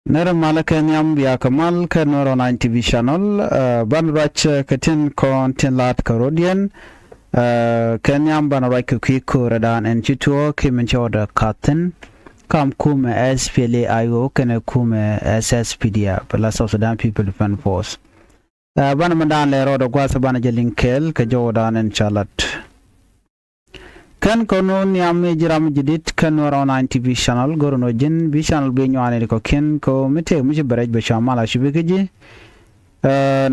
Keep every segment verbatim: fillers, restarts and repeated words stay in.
Nɛrɛ malä kɛ nhiam bia kɛ mal kɛ Nuɛr Online T V channel. Banɛ ruac kɛ tin kɔn tin la̱t kɛ rɔ̱diɛn. Kɛ nhiam banɛ ruac kɛ kui̱ ko̱rɛ dan ɛn ci tuɔɔk kiɛ min cɔɔdɛ ka̱thin kam kumɛ S P L A I O kɛnɛ kumɛ S S P D F la South Sudan People Defense Force. Banɛ min dan lɛ rɔɔdɛ gua̱a̱th banɛ jɛ liŋ kɛɛl kɛ jɔwdan ɛn ca lat. Kɛn kɔn wä nhiam mi ji̱ ram ji̱ dit kɛn wä rɔɔn an T V channel go̱r nɔ ji̱n bi channel bi nyuani di kɔkiɛn kɛ wä mi tëëk mi ci bɛ rɛc bɛ cua mal a cupi kä ji̱.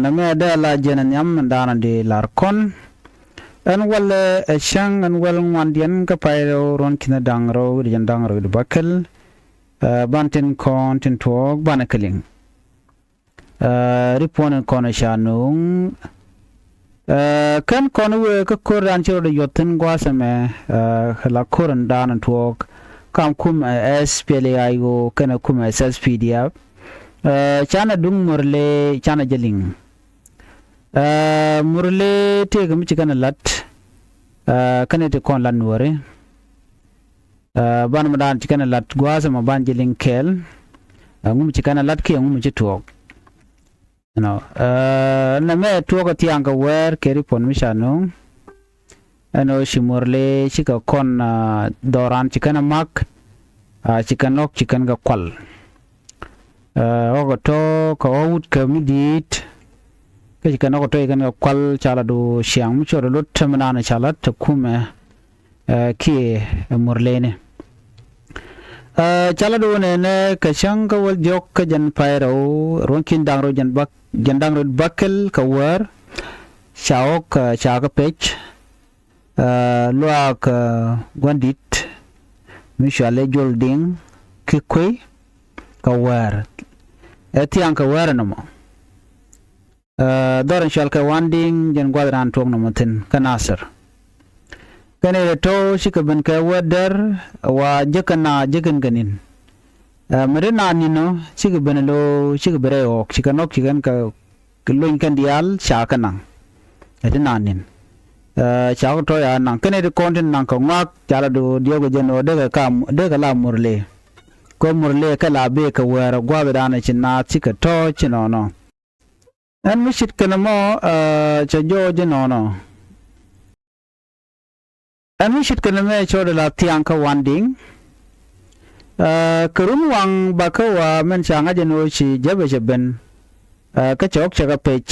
Nɛ mɛ dee la jiɛn nhiam min daanɔ di lar kɔn. Ɛn wäl ɛ cäŋ ɛn wäl ŋuandiɛn kä pay rɛw ruɔ̱n ki̱n da̱ŋ rɛw wi̱cdɛ jiɛn da̱ŋ rɛw wi̱cdɛ bäkɛl. Ban tin kɔn tin tuɔɔk banɛ kɛ liŋ. Ri puɔ̱n in kɔn ca no̱o̱ŋ. Kɛn kɔn wëë kä ko̱r dan ci rɔɔdɛ yuɔth thi̱n gua̱a̱th ɛmɛ. La ko̱r in dan in tuɔɔk kam kumɛ S P L A I O kɛnɛ kumɛ S S P D F. Canɛ duŋ Murle canɛ jɛ liŋ. Murle tëëkɛ mi ci kɛnɛ la̱t. Kɛnɛ ti kɔn la̱t Nuääri. Banɛ mi daan ci kɛn ɛ lat gua̱a̱th ɛmɔ ban ji̱ liŋ kɛɛl. Ŋum ci kɛn ɛ lat kiɛ ŋum ci tuɔɔk. Ɛnɔ nɛ mɛ tuɔɔk ɛ thiaŋ kɛ wɛɛr kɛ ri puɔ̱n mi ca no̱o̱ŋ. Ɛn ɣöö ci Murle cikɛ kɔn dhɔran ci kɛn ɛ mak. Ci kɛn ɣɔk ci kɛn kɛ kual. Ɣɔk ɛ tɔ̱ kɛ ɣɔk wut kɛ mi di̱i̱t. Kä ci kɛn ɣɔk ɛ tɔ̱ ci kɛn kɛ kual ca lat ɣöö ciaŋ mi cɔɔt ɛ lot te mi naan ɛ ca lat te kumɛ. Kiɛ Murleni. Ca lat wunɛ nɛ kɛ cäŋ kä wäl diɔ̱k kä jɛn pay rɛw ruɔ̱n ki̱n da̱ŋ rɛw jɛn bak jɛn da̱ŋ rɛw bäkɛl kɛ wäär. Ca ɣɔk ca kä pec. Luaak gua̱ndit mi cualɛ jol diŋ ki kuey kɛ wäär. Ɛ thiaŋ kɛ wäär ɛnɔmɔ. Dhɔr in cual kɛ Wandiŋ jɛn gua̱th raan tuɔk nɔmɔ thi̱n kä Nasir. Kɛn ɛ tɔ̱ cikɛ ben kɛ wä dɛr wa jek kɛ na jek kɛn kɛ ni̱n. Mɛ ri na ni̱n ɔ cikɛ ben lo̱ cikɛ ben rɛy ɣɔk cikɛ nɔk cikɛ kɛn kɛ lony kɛn diaal ca kɛ naŋ. Ɛ ti na ni̱n ca kɛ tɔ̱ ya naŋ kɛn ɛ ti kɔn ti naŋ kɛ ŋuak ca la do̱ diɔk kɛ jɛn ɔ dekɛ ka dekɛ la Murle. Kɛ Murle kɛ la bee kɛ wäär ɛ gua̱th dan ɛ ci naath cikɛ tɔ̱ ci nɔnɔ. Ɛn mi cit kɛn ɛmɔ cɛ jɔɔc inɔnɔ. Ɛn mi cit kɛn ɛmɛ cɔɔdɛ la thiaŋ kä Wandiŋ. Kɛ run waŋ bakä wa mɛn ca ŋa̱c ɛn ɣöö ci jäpɛ cɛ ben. Kä cɛ ɣɔk cɛ kɛ pec.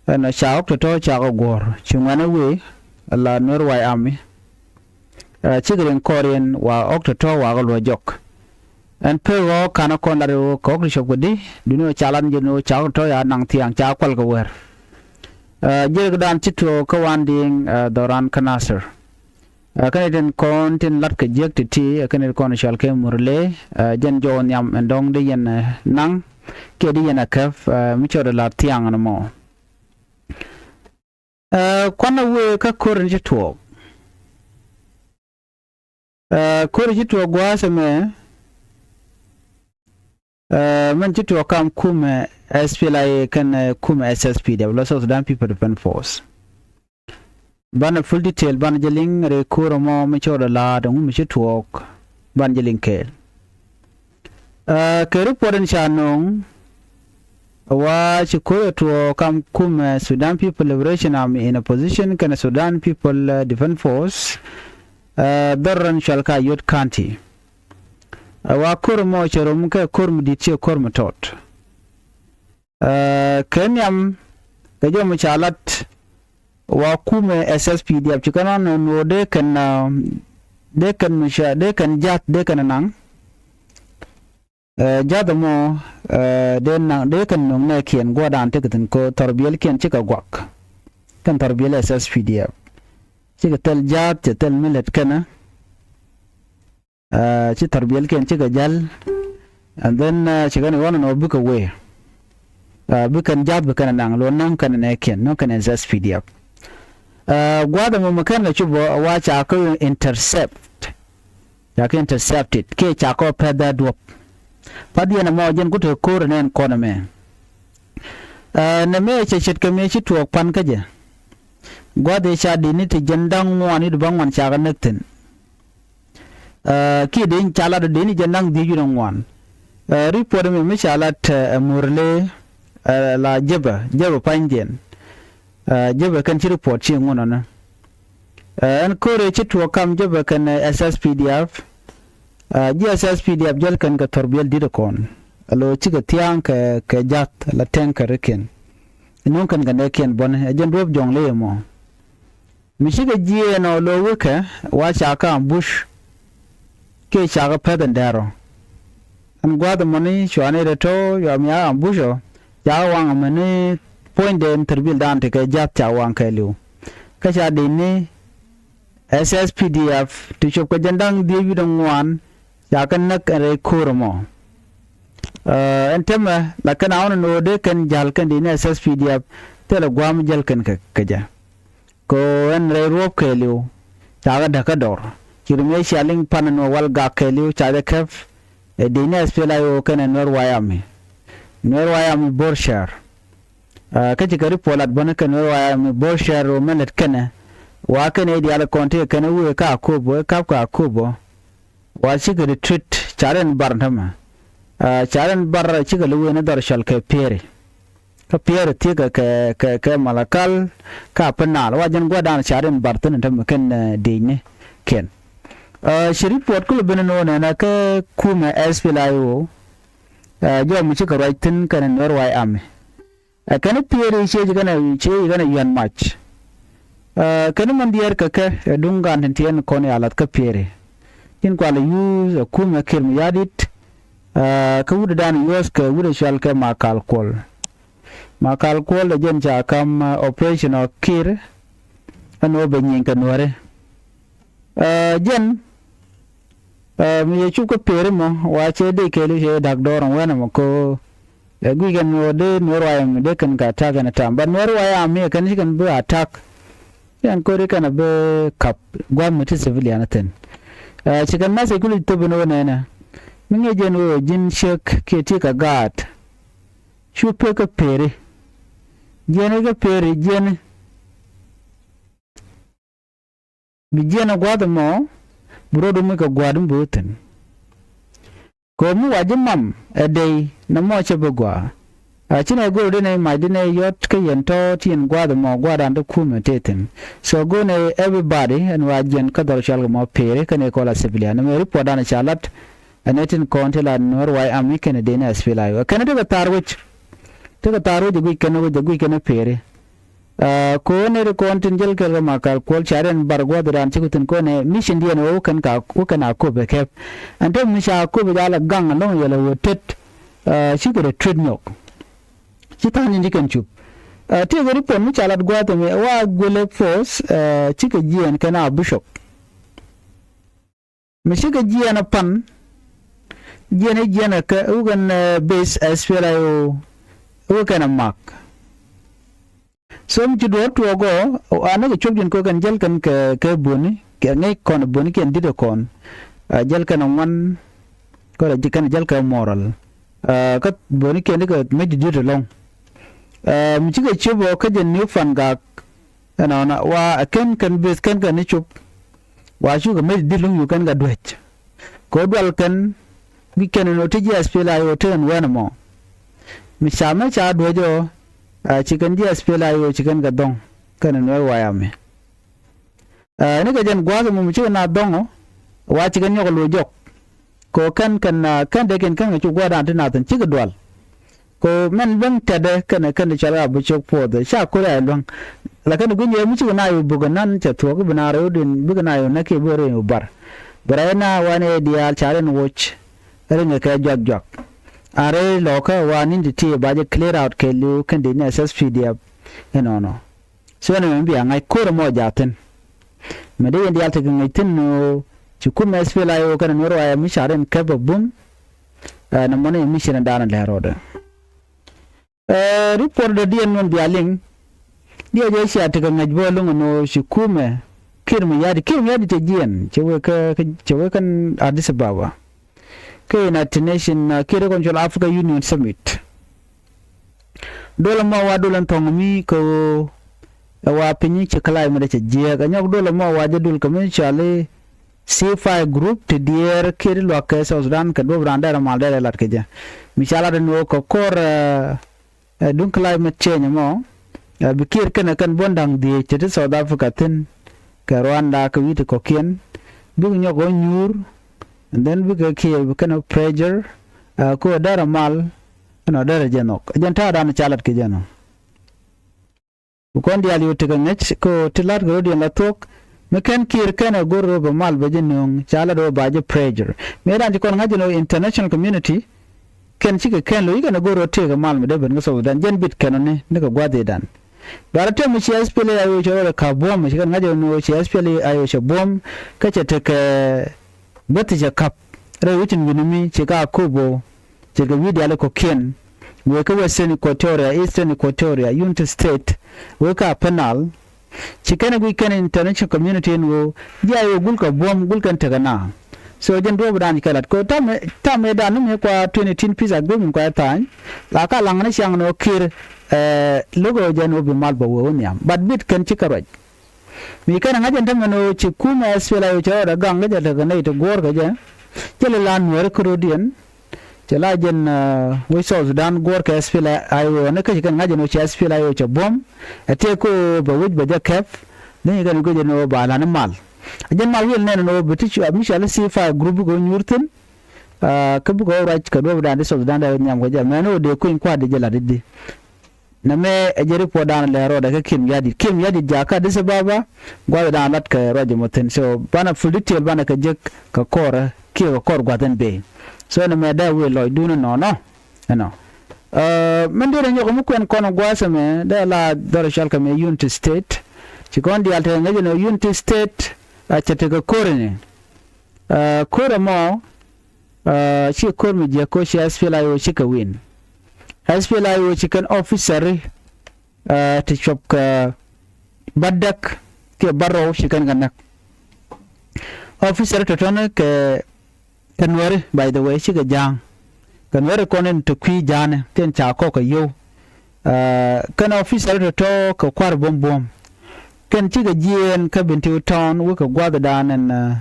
Ɛn ca ɣɔk tɔ̱tɔ̱ ca kɛ guɔ̱ɔ̱r ci ŋuɛ̈nɛ wëë la Nuer White Army. Cikɛ riŋ kɔɔriɛn wa ɣɔk tɔ̱tɔ̱ wa kɛ luɔ̱c jɔk. Ɛn pek ɣɔɔk ka̱n ɛ kɔn lat ɣöö kɛ ɣɔk ti cop kɛ di duni ɣöö ca lat ni jɛ ni ɣöö ca ɣɔk tɔ̱ ya naŋ thiaŋ ca kual kɛ wäär. Jiɛɛr kɛ dan ci tuɔɔk kä Wandiŋ dhɔran kä Nasir. Kɛn ɛ tin kɔn tin lat kɛ jiäk ti̱ti̱ kɛn ɛ tin kɔn cɔal kɛ Murle. Jɛn jɔw nhiam ɛn dɔ̱ŋ di yɛn naŋ kiɛ di yɛn a käp mi cɔɔdɛ la thiaŋ ɛn mɔ. Kuanɛ wëë kä ko̱r in ci tuɔɔk. Ko̱r in ci tuɔɔk gua̱a̱th ɛmɛ. Mɛn ci tuɔɔk kam kumɛ S P L A I kɛn kumɛ S S P D F la South Sudan People Defense Force. Banɛ full detail banɛ jɛ liŋ rɛy ko̱r ɛmɔ mi cɔɔdɛ la̱a̱t ɛŋu mi ci tuɔɔk banɛ jɛ liŋ kɛɛl. Kɛ report in ca no̱o̱ŋ wa ci ko̱r ɛ tuɔɔk kam kumɛ Sudan People Liberation Army in opposition kɛnɛ Sudan People Defense Force. Dhɔr in cual ka Yot County. Wa ko̱r ɛmɔ cɛ rom kɛ ko̱r mi di̱t ciɛ ko̱r mi tɔt. Kɛ nhiam kɛ jɔm ca lat wa kumɛ S S P D F ci kɛn ɣän nuɔɔr dee kɛn dee kɛn mi ca dee kɛn ja̱th dee kɛn naŋ. Ja̱th ɛmɔ dee naŋ dee kɛn no̱ŋ nɛɛkiɛn guɔ̱ɔ̱rdan tekɛ thi̱n kɛ thɔrbiɛlkiɛn cikɛ guak. Kɛn thɔrbiɛl S S P D F cikɛ thil ja̱th cɛ thil mi lät kɛnɛ. Ci thɔrbiɛlkiɛn cikɛ jäl. And then ci kɛn iwɔn nɔ bikɛ wee. Bikɛn jath bikɛn naŋ luɔ naŋ kɛn nɛɛkiɛn nɔ kɛn S S P D F. Gua̱a̱th ɛmɔ mɛ kɛn kɛ cupɔ wa ca kä intercept. Ca kä intercepted kiɛ ca kä pɛth dha duɔp. Path yɛn ɛmɔ jɛn ku te ko̱r nɛn kɔn ɛmɛ. Nɛ mɛ cɛ ce̱tkɛ mɛ ci tuɔɔk pan kä jɛ. Gua̱a̱th ëë ca di̱t ni ti jɛn da̱ŋ ŋuan i̱ ti bä ŋuan ca kɛ näk thi̱n. Kiɛ dee ca lat dee ni jɛ naŋ dhiec wi̱n ɛ ŋuan. Ɛ, report mi mi ca lat ɛ Murle, ɛ, la Jebɛ, Jebɛ pa̱nydiɛn. Ɛ, Jebɛ kɛn ci report ci ŋun ɔnɛ. Ɛ, ɛn ko̱rɛ ci tuɔɔk kam Jebɛ kɛn ɛ S S P D F. Ɛ, ji̱ S S P D F jäl kɛn kɛ thɔrbiɛl di̱t ɛ kɔn. Alo cikɛ thia̱a̱ŋ kɛ, kɛ ja̱th la tɛŋ kɛ rikiɛn. Inɔŋ kɛn kɛ nɛɛkiɛn bɔni ɛ jɛn duɔ̱ɔ̱p jɔ̱ɔ̱ŋ ley ɛmɔ. Mi cikɛ jiɛɛn ɔ lo̱ wekɛ wa ca kä ambush. Kiɛ ca kä pɛth in dɛr ɔ. Ɛn gua̱a̱th ɛmɔni cuani rɛ tɔ̱ yua mi a ambush ɔ. Ca kä waŋ ɛmɛni puɔ̱nydɛ in thirbildan ti kɛ ja̱th ca waŋ kɛɛliw. Kä ca dini S S P D F ti cop kɛ jɛn da̱ŋ dhieec wi̱cdɛ ŋuan. Ca kɛ näk ɛn rɛy ko̱r ɛmɔ. Ɛn tɛmɛ la kɛn a ɣɔn ɛn ɣöö dee kɛn ja̱l kɛn dini S S P D F thilɛ gua̱a̱m jäl kɛn kɛ, kɛ jɛ. Kɛ ɣöö ɛn rɛy ruɔ̱p kɛɛliw ca kɛ däk kä dɔr. Ci ri mëë cia liŋ pan ɛn ɣöö wal gak kɛɛliw ca jɛ kɛp. Ɛ dini S P L A I O kɛnɛ Nuɛr White Army. Nuɛr White Army Bor Shɛr. Kä ci kɛ report lat bäni kɛ Nuɛr White Army Bor Shɛr ɣöö mɛn lät kɛnɛ. Wa kɛnɛ i̱ diaal kɔn tëë kɛnɛ wëë kä Akobo, ɛ kap kä Akobo. Wa cikɛ retreat ca rɛn bar tämɛ. Ca rɛn bar cikɛ lo̱ wëë ni dhɔr cɔl kɛ Pieri. Kä Pieri thiekɛ kɛ, kɛ, kɛ Malakal kä Upper Nile. Wa jɛn gua̱dan ca rɛn bar thi̱n tämɛ kɛn diecni kiɛn. Ci report kulɛ ben ni wä nɛnɛ kä kumɛ S P L A I O. Jɔw mi cikɛ ruac thi̱n kɛn Nuɛr White Army. Ɛ kɛn Pieri ciec kɛn, ciec kɛn yuan mac. Ɛ kɛn mɛn diɛɛr kɛ kɛ ɛ duŋ gan tin tiɛn kɔn ya lath kä Pieri. Tin kual yuuth ɛ kumɛ Kiir Mayardit. Ɛ kä wut dan yuɔth kɛ wut ɛ cual kɛ Makal Kuɔl. Makal Kuɔl ɛ jɛn ca kam, ɛ, operation ɔ Kiir. Ɛn ɣöö bɛ nyieny kɛ Nuɛri. Ɛ jɛn, ɛ, mi yɛ cup kä Pieri mɔ wa cɛ dee kɛɛliw cɛ dak dɔɔr ɛn wɛn ɛmɔ ko. Ɛ guic kɛn ɣöö dee Nuɛr White Army dee kɛn kɛ attack ɛn a tam. But Nuɛr White Army ɛ kɛn ci kɛn bi attack. Yɛn kori kɛn a bi kap gua̱th mi ti civilian a thi̱n. Ɛ ci kɛn message kuli thop in ɣöö nɛnɛ. Mi ŋi̱i̱c jɛn ɣöö ji̱n ciek kiɛ ti kɛ gaat. Cu pek kä Pieri. Jiɛn i̱ kä Pieri jiɛn i̱. Bi jiɛn ɛ gua̱a̱th ɛmɔ bi rɔɔdu mi kɛ gua̱a̱th mi bi wä thi̱n. Kɛ ɣöö mi wa ji̱ mam ɛ dey nɔmɔ cɛ bi gɔaa. A ci nɛ go̱o̱r di nɛ mac di nɛ yɔt kä yɛn tɔ̱ ti yɛn gua̱a̱th ɛmɔ gua̱a̱th an ti kumɛ tëë thi̱n. So go̱o̱r nɛ everybody ɛn wa jiɛn kä dhɔr cɔal kɛ mɔ Pieri kɛnɛ kɔl a civilian. Nɛ mɛ report dan ca lat ɛn ɛ tin kɔn ti la Nuɛr White Army kɛnɛ dee nɛ S P L A I O. Kɛnɛ ti kɛ thaar wec. Ti kɛ thaar wec ɛ guic kɛnɛ wec ɛ guic kɛnɛ Pieri. Ɛ ko̱n ɛ ri kɔn tin jäl kɛl kɛ Makal Kuɔl ca rɛn bar gua̱th ran ci ku thi̱n ko̱n ɛ mission diɛn ɛ wä kɛn ka wä kɛn a köp ɛ kɛp. Ɛn te mi ca köp ɛ jal ɛ gaŋ ɛlɔ̱ŋ yɛl ɛ wä tet. Ɛ cikɛ rɛ tuet nyɔk. Ci tha̱a̱ŋ ni ti kɛn cup. Ɛ tëëkɛ ri puɔn mi ca lat gua̱th ɛmɛ wa guilɛ force, ɛ cikɛ jiɛɛn kɛn a bishop. Mi cikɛ jiɛɛn ɛ pan. Jiɛɛn ɛ jiɛɛn ɛ kɛ wä kɛn, ɛ, base S P L A I O wä kɛn ɛ mak. So mi ci duɔ̱ɔ̱r tuɔɔk ɔ a näk ɛ cuɔp ji̱n kɛ kɛn jäl kɛn kɛ, kɛ buɔ̱ni kɛ ŋäc kɔn buɔ̱ni kiɛn di̱t ɛ kɔn. Ɛ jäl kɛn ɛ ŋuan. Kɔn ɛ kɛn jäl kɛ moral. Ɛ kä buɔ̱ni kiɛn di kɛ mec di̱t ɛlɔ̱ŋ. Ɛ mi cikɛ cuɔp ɔ kä jɛ New Fangak. Ɛnɔnɔ wa ɛ kɛn kɛn base kɛn kɛn ni cop. Wa cukɛ mec di̱t luŋ yu kɛn kɛ duec. Kɛ ɣöö dual kɛn guic kɛn ɛn ɣöö ti ji̱ S P L A I O ti ɛn wɛn ɛmɔ. Mi ca mɛ ca duec ɔ, a ci kɛn ji̱ S P L A I O ci kɛn kɛ dhɔ̱ŋ kɛn ɛn wɛn waya mi. Ɛ ni kɛ jɛn gua̱a̱th ɛmɔ mi cikɛ na dhɔ̱ŋ ɔ wa ci kɛn nyɔk ɛ lo̱c jɔk. Kɛ ɣöö kɛn kɛn, a, kɛn dee kɛn kɛn kɛ cu gua̱a̱r dan ti nath in cikɛ dual. Kɛ ɣöö mɛn luäŋ tɛtdɛ kɛnɛ kɛn cɔal a bi cök puɔth ca kori a luäŋ. Lakin gui̱ny ëë mi cikɛ na yɛ bukɛ nan cɛ thuɔ̱k i̱ bi na rɛw din bikɛ na yɛ näk kiɛ bi rɛw bar. Bi rɛy na wan ëë diaal ca rin woc. Riŋɛ kɛ juak juak. A rɛy lɔkä wa ni̱n ti ti ba jɛ clear out kɛ li̱w kɛn di ni S S P D F. Inɔnɔ. So ɛn ɛmɛ mi bia ŋa̱c ko̱r ɛmɔ jaathin. Mɛ dee yɛn diaal tekɛ ŋäc thi̱n ni ɣöö ci kumɛ S P L A I O kɛnɛ Nuɛr White Army ca rin kɛp ɛ bum. Ɛ nɔmɔ ni mission dan lɛ rɔɔdɛ. Ɛ report dɔ̱diɛn ŋun bia liŋ. Diɛ jɛ cia tekɛ ŋäc bä lo̱ŋ ɛn ɣöö ci kumɛ Kiir Mayardit, Kiir Mayardit cɛ jiɛn cɛ wek kä, cɛ wek kä Addis Ababa. Kä United Nation, ɛ, kiɛ ri kɔn cɔl Africa Union Summit. Dol ɛmɔ wa dol ɛn thɔŋ mi kɛ ɣöö ɛ wa piny cɛ climate cɛ jiääk. Ɛ nyɔk dol ɛmɔ wa jɛ dol kɛ mi cɔal i̱, C five group ti diɛɛr kiɛ ti luak kɛ South Sudan kɛ duɔ̱p raan dɛrɛ mal dɛrɛ lat kɛ jɛ. Mi ca lat ɛn ɣöö kɛ kɔr ɛ duŋ climate change ɛmɔ, ɛ bi kiɛɛr kɛnɛ kɛn buɔ̱n da̱ŋ dhieec ti ti South Africa thi̱n kɛ Rwanda kɛ wi̱i̱ ti kɔ̱kiɛn, bikɛ nyɔk ɣä nyuur, and then bikɛ kiɛɛr bi kɛn pressure ɛ kɛ dɛrɛ mal ɛn ɔ dɛrɛ jɛ nhɔk. Jɛn ta̱a̱ dan ca lat kɛ jɛ nɔ. Ku kɔn diaal yo̱o̱ tekɛ ŋäc kɛ ɣöö ti la̱tkɛ rɔ̱diɛn la thuɔ̱k mi kɛn kiɛɛr kɛnɛ go̱r rɔ bɛ mal bɛ ji̱ nööŋ ca lat ɣöö ba ji̱ pressure. Mëë dan ci kɔn ŋa̱c jɛn ɣöö international community kɛn cikɛ kɛn lo̱c kɛnɛ go̱r rɔ tëëkɛ mal mi dee ben kä South Sudan jɛn bit kɛn ɔni nikɛ gua̱thidan. Duarɛ tëë mi ci S P L A I O cɛ rɔ rɛ ka̱p buɔ̱m ci kɛn ŋa̱c jɛn ɣöö ci S P L A I O cɛ buɔ̱m kä cɛ tekɛ guäthi cɛ ka̱p rɛy wecin wi̱ni mi ci ka Akobo ce̱tkɛ wi̱i̱ diaal kɔ̱kiɛn wëë kä Western Equatoria, Eastern Equatoria, Unity State, wëë kä Upper Nile. Ci kɛn ɛ guic kɛn international community ɛn ɣöö ji̱ I O gulkɛ buɔ̱m gulkɛn tekɛ na. So jɛn duɔ̱ɔ̱p dan ci kɛ lat kɛ ɣöö tam ɛ dan ni mi kua twenty eighteen peace agreement kua ɛ tha̱a̱ny la ka laŋ ni ciaŋ ni ɣöö kiɛɛr ɛ lo̱k ɣöö jɛn ɣöö bi mal bɛ wee wä nhiam but bit kɛn cikɛ ruac. Mi kɛn ŋa̱c ɛn tämɛ ni ɣöö ci kumɛ S P L A I O cɛ rɔɔdɛ gaŋ kä jɛ tekɛ nɛy ti guɔ̱ɔ̱r kɛ jɛ. Cɛ lɛ la nuääri kä ro̱diɛn. Cɛ la jɛn wec South Sudan guɔ̱ɔ̱r kɛ S P L A I O ni kä ci kɛn ŋa̱c ɛn ɣöö cɛ S P L A I O cɛ buɔ̱m. Ɛ tëë kä ɣöö bɛ wec bɛ jɛ kɛp. Dhenyɛ kɛn guic ɛn ɣöö ba la̱t ni mal. Ɛ jɛn mal wi̱i̱l nɛn ɛn ɣöö bi ti cu mi cɔal i̱ C five group bikɛ wä nyuur thi̱n. Kä bikɛ wä ruac kɛ duɔ̱ɔ̱pdan ti South Sudan dee nhiam kɛ jɛ mɛn ɣöö dee kui̱ny kua̱r di jɛ la̱t i̱di. Nɛmɛ ɛ jɛ report dan lɛ rɔɔdɛ kä Kiir Mayardit. Kiir Mayardit jakä Addis Ababa gua̱th dan lat kɛ ruac mɔ thi̱n. So banɛ full detail banɛ kɛ jek kɛ kɔrɛ kiɛ kɛ kɔr gua̱th ɛn bey. So nɛmɛ dee wëë lɔcdun ɛnɔnɔ ɛnɔ. Min derɛ nyɔk mi kuɛn kɔn gua̱th ɛmɛ dee la dhɔr cɔal kɛ mɛ Unity State. Ci kɔn diaal tekɛ ŋäc ɛn ɣöö Unity State a cɛ tekɛ ko̱r ɛnɛ. Ko̱r ɛmɔ ci ko̱r mi jiäk ko̱ ci S P L A I O cikɛ win. S P L A I O ci kɛn officer ti cuɔp kɛ bädäk kiɛ bärɔw ci kɛn kɛ näk. Officer tɔ̱tɔ̱ni kɛ kɛ nuääri by the way cikɛ ja̱a̱ŋ. Kɛ nuääri kɔn in te kui̱ ja̱a̱ni tin ca kɔk kɛ yio̱w. Kɛn officer tɔ̱tɔ̱ kɛ kua̱r buɔ̱m buɔ̱m. Kɛn cikɛ jiɛɛn kä Bentiu town wekɛ gua̱thdan ɛn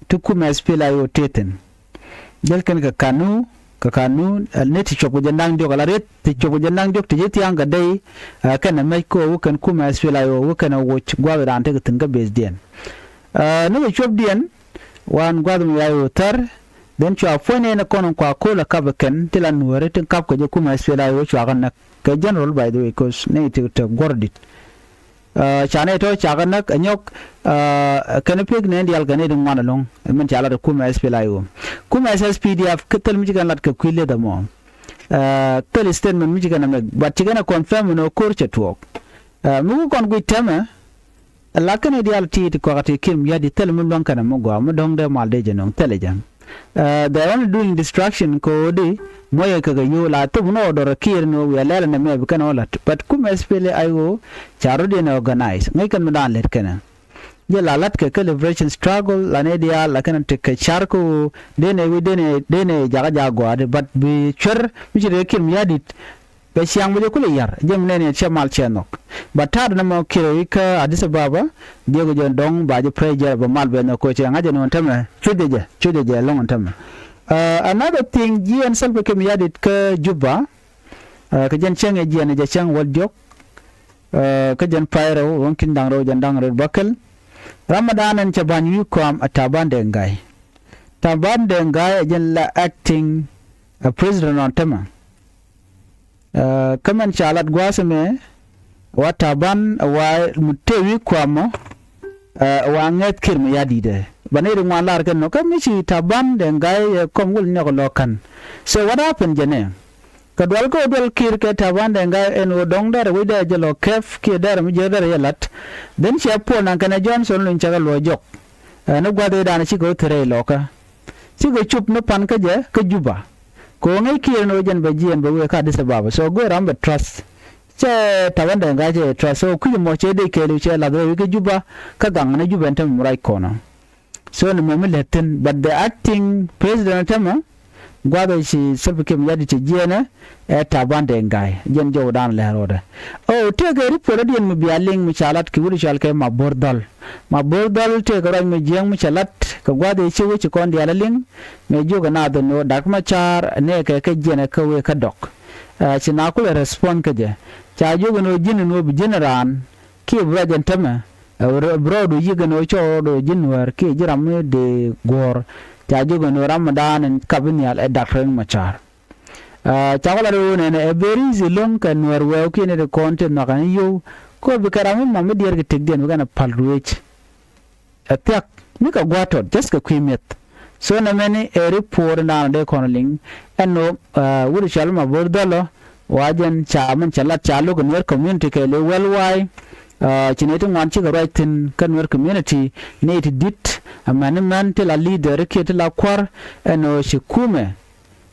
ti kumɛ S P L A I O tethin. Jäl kɛn kɛ kanu kɛ kanu ni ti cuɔp kɛ jɛ naŋ diɔk ala riet ti cuɔp kɛ jɛ naŋ diɔk ti ji̱ thia̱a̱ŋ kɛ dey. Kɛn ɛmɛc ko̱ wekɛn kumɛ S P L A I O wekɛn ɛ woc gua̱thdan tekɛ thi̱n kä bethdiɛn. Ni kɛ cuɔpdiɛn wan gua̱th mi ya̱ ɣöö thär. Then cua puɔ̱ny nɛy ni kɔn in kua ko̱l ɛ kap ɛ kɛn ti la nuääri tin kap kɛ jɛ kumɛ S P L A I O cua kɛ näk kɛ general by the way cause nɛy ti te guɔ̱r dit. Ca nɛy tɔ̱ ca kɛ näk ɛ nyɔk kɛn pek nɛy diaal kɛ nɛy ti ŋuan ɛlɔ̱ŋ. Min ca lat ɛ kumɛ S P L A I O kumɛ S S P D F kä thil mi ci kɛn lat kɛ kui̱ leth ɛmɔ. Thil statement mi ci kɛn ɛ mɛk but ci kɛn ɛ confirm ɛn ɣöö ko̱r cɛ tuɔɔk. Mi ku kɔn guic tɛmɛ. Lakin i̱ diaal ti ti kɔak ti Kiir Mayardit thilɛ mi luäŋ kɛnɛ mi gɔaa mi dɔ̱ŋ dee mal dee jɛ nöŋ thilɛ jɛ. They are only doing distraction kɛ ɣöö di muɔyɛ kɛ kɛ yio̱w la thop ni ɣɔw dɔrɛ Kiir ni ɣöö wiaa lɛl ɛnɛ mɛ bi kɛn ɣɔw la̱t but kumɛ S P L A I O ca rɔ̱diɛn organize ŋäc kɛn mi daan lät kɛnɛ. Jɛ la la̱t kɛ kä liberation struggle la ni diaal la kɛn ti kɛ car kä ɣöö dee nɛ wi̱c dee nɛ dee nɛ jakä jaak gɔaa di but bi cuer mi ci rɛɛ Kiir Mayardit. Bɛ ciaŋ bɛ jɛ kulɛ yar jɛ mi nɛn yɛn cɛ mal cɛ nhɔk. Ba ta̱a̱ dɛ nɛ mɔ kiɛ rɛ wi̱c kä Addis Ababa. Diɛk jɛ dɔ̱ŋ ba jɛ pressure bɛ mal bɛ nhɔk ko̱ cɛ ŋa̱c jɛ nɔn tämɛ cucɛ jɛ cucɛ jɛ lɔ̱ŋ tämɛ. Another thing jiɛn Salva Kiir Mayardit kä Juba. Kä jɛn cäŋ ɛ jiɛn jɛ cäŋ wäl diɔ̱k. Kä jɛn pay rɛw ruɔ̱ŋ ki̱n da̱ŋ rɛw jɛn da̱ŋ rɛw bäkɛl. Ramadan ɛn cɛ ba̱ny wi̱i̱ kɔam ɛ Taban Deng Gai. Taban Deng Gai ɛ jɛn la acting ɛ president nɔn tämɛ. Kä mɛn ca lat gua̱a̱th ɛmɛ wa Taban wa mi tëë wi̱i̱ kuamɔ. Wa ŋäth Kiir Mayardit ɛ ba nɛy ri ŋuan lar kɛn nɔ kä mi ci Taban Deng Gai ɛ kɔm wul nyɔk lɔ ka̱n. So what happened jɛ nɛ? Kɛ dual kä dual Kiir kɛ Taban Deng Gai ɛn ɣöö dɔ̱ŋ dɛrɛ wec dɛrɛ jɛ lɔ kɛp kiɛ dɛrɛ mi jiäk dɛrɛ jɛ lat. Then ciɛ puɔl naŋ kɛnɛ Johnson Olony cakɛ luɔc jɔk. Ɛn gua̱th ëëdan cikɛ wä thirɛ ilɔkä. Cikɛ cup ni pan kä jɛ kä Juba. Kɛ ɣöö ŋäc Kiir ni wä jɛn bɛ jiɛɛn bɛ wëë kä Addis Ababa. So go̱o̱r ram bɛ trust. Cɛ Taban Deng Gai cɛ trust. So kui̱c mɔ cɛ dee kɛɛliw cɛ lath rɛy wec kä Juba. Kä gaŋ ni Juba ɛn tämɛ mi ruac kɔnɔ. So ni mɛ mi lät thi̱n. But the acting president tämɛ gua̱th ɛ ci Salva Kiir Mayardit cɛ jiɛɛnɛ ɛ Taban Deng Gai. Jɛn jɔwdan lɛ rɔɔdɛ. O tëëkɛ report diɛn mi bia liŋ mi ca lat kɛ wut cɔal kɛ Mabor Dhɔl. Mabor Dhɔl tëëkɛ ruac mi jiäŋ mi cɛ lat kɛ gua̱th ëë ci wec ci kɔn diaal a liŋ. Mëë jiök ɛ naath ɛn ɣöö Dak Macar nɛɛkɛ kä jiɛn ɛ kä wëë kä dɔk. Ɛ, ci na kulɛ respond kä jɛ. Ca jiök ɛn ɣöö ji̱n ɛn ɣöö bi ji̱n raan kiɛ bi ruac ɛn tämɛ. Ɛ, bi rɔɔdu yiëk ɛn ɣöö cɔɔl rɔɔdu ji̱n Nuäär kiɛ ji̱ ram mi dee guɔ̱ɔ̱r. Ca jiök ɛn ɣöö ram mi daan ɛn kap in nhial ɛ Dak Riek Macar. Ɛ, cakɔ lat ɣöö nɛnɛ ɛ very easy lo̱ŋ kɛ Nuäär wɛɛwkiɛn in ti kɔn ti nhɔakɛ ni yio̱w. Kɛ ɣöö bikɛ ram mi mam mi diɛɛr kɛ tëkdiɛn bikɛ ni päl ruëëc. Ɛ thiak mi kɛ gua̱a̱t tɔt just kɛ kui̱ mi̱eth. So nɛmɛni ɛ report in daanɔ dee kɔn liŋ ɛn ɣöö, ɛ, wut cɔal Mabor Dhɔl ɔ wa jɛn ca mɛn cɛ lat ca lo̱k ɛ Nuäär community kɛɛliw worldwide. Ɛ, ci nɛy ti ŋuan cikɛ ruac thi̱n kä Nuäär community nɛy ti di̱t, ɛ, mɛn ni mɛn ti la leader kiɛ ti la kua̱r ɛn ɣöö ci kumɛ.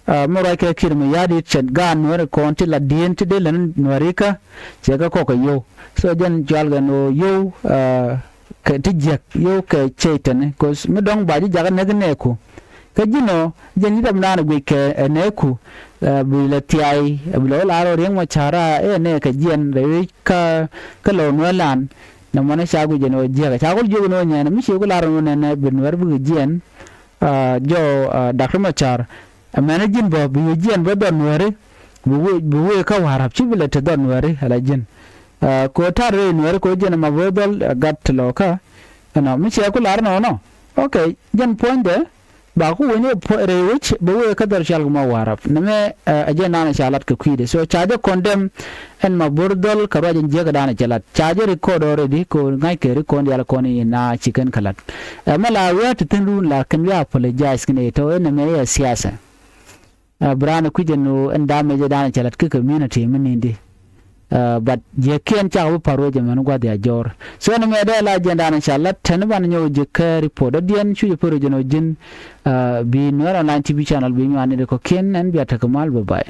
Ɛ, mi ruac kɛ Kiir Mayardit cɛ gaat Nuäär kɔn ti la dieen ti dee län Nuäär ikä cɛ kɛ kɔk kɛ yio̱w. So jɛn cɔalkɛ ɛn ɣöö yio̱w, ɛ, kɛ ti jiäk yio̱w kɛ cɛy-tani 'cause mi dɔ̱ŋ ba ji̱ jakä näk nɛɛku. Kä ji̱n ɔ jɛn ji̱ dɔ̱ŋ daanɔ guic kɛ ɛ nɛɛku, ɛ, bi lɛ thiay, ɛ, bi lɛ wä la rɔ Riek Macar a ɛ nɛɛkɛ jiɛn rɛy wec kä, kä Lower Nuäär land. Nɛmɔni ca guic ɛn ɣöö jiäk ca kul jiök ɛn ɣöö nyɛn mi ci ku lar ɛn ɣöö nɛnɛ bi Nuäär bikɛ jiɛn. Ɛ, jɔw, ɛ, Dak Riek Macar. Ɛ mɛn ji̱n bä bi wee jiɛn bä dhɔr Nuääri. Bi wee, bi wee kä Warap ci bi lɛ te dhɔr Nuääri ala ji̱n. Ɛ, kɛ ɣöö ta̱r rɛy Nuääri kɛ ɣöö jiɛn ɛmɛ bä dhɔl, ɛ, gat ti lɔ kä. Ɛnɔ mi ciɛ ku lar nɔnɔ. Ok, jɛn puɔ̱nydɛ ba ku wee ni rɛy wec bä wee kä dhɔr cɔal kɛ mɔ Warap. Nɛmɛ, ɛ, ɛ jɛn nanɛ ca lat kɛ kui̱dɛ. So ca jɛ condemn ɛn Mabor Dhɔl kɛ ruac in jiäkä daanɔ cɛ lat. Ca jɛ record already kɛ ɣöö ŋa̱ckɛ record diaal kɔn in na ci kɛn kɛ lat. Ɛ mɛ la wiaa ti thi̱n run la kɛn wiaa apologize kɛn ɛ tɔ̱ ɛn ɛmɛ ɛ siasa. Ɛ bi raan ɛ kui̱c ɛn ɣöö ɛn damage ɛ daanɔ cɛ lat kä community mi ni̱n di. Ɛ, but jiäkiɛn cakɔ bi pa̱r wec ɛmɛn gua̱th ya jɔr. So ɛn ɛmɛ dee la jiɛn daanɔ ca lat tɛn ban nyɔk ji̱ kɛ report dɔ̱diɛn cu jɛ pär wec ɛn ɣöö ji̱n, ɛ, bi Nuer Online T V channel bi nyuan ni di kɔ̱kiɛn ɛn bia tekɛ mal bye bye.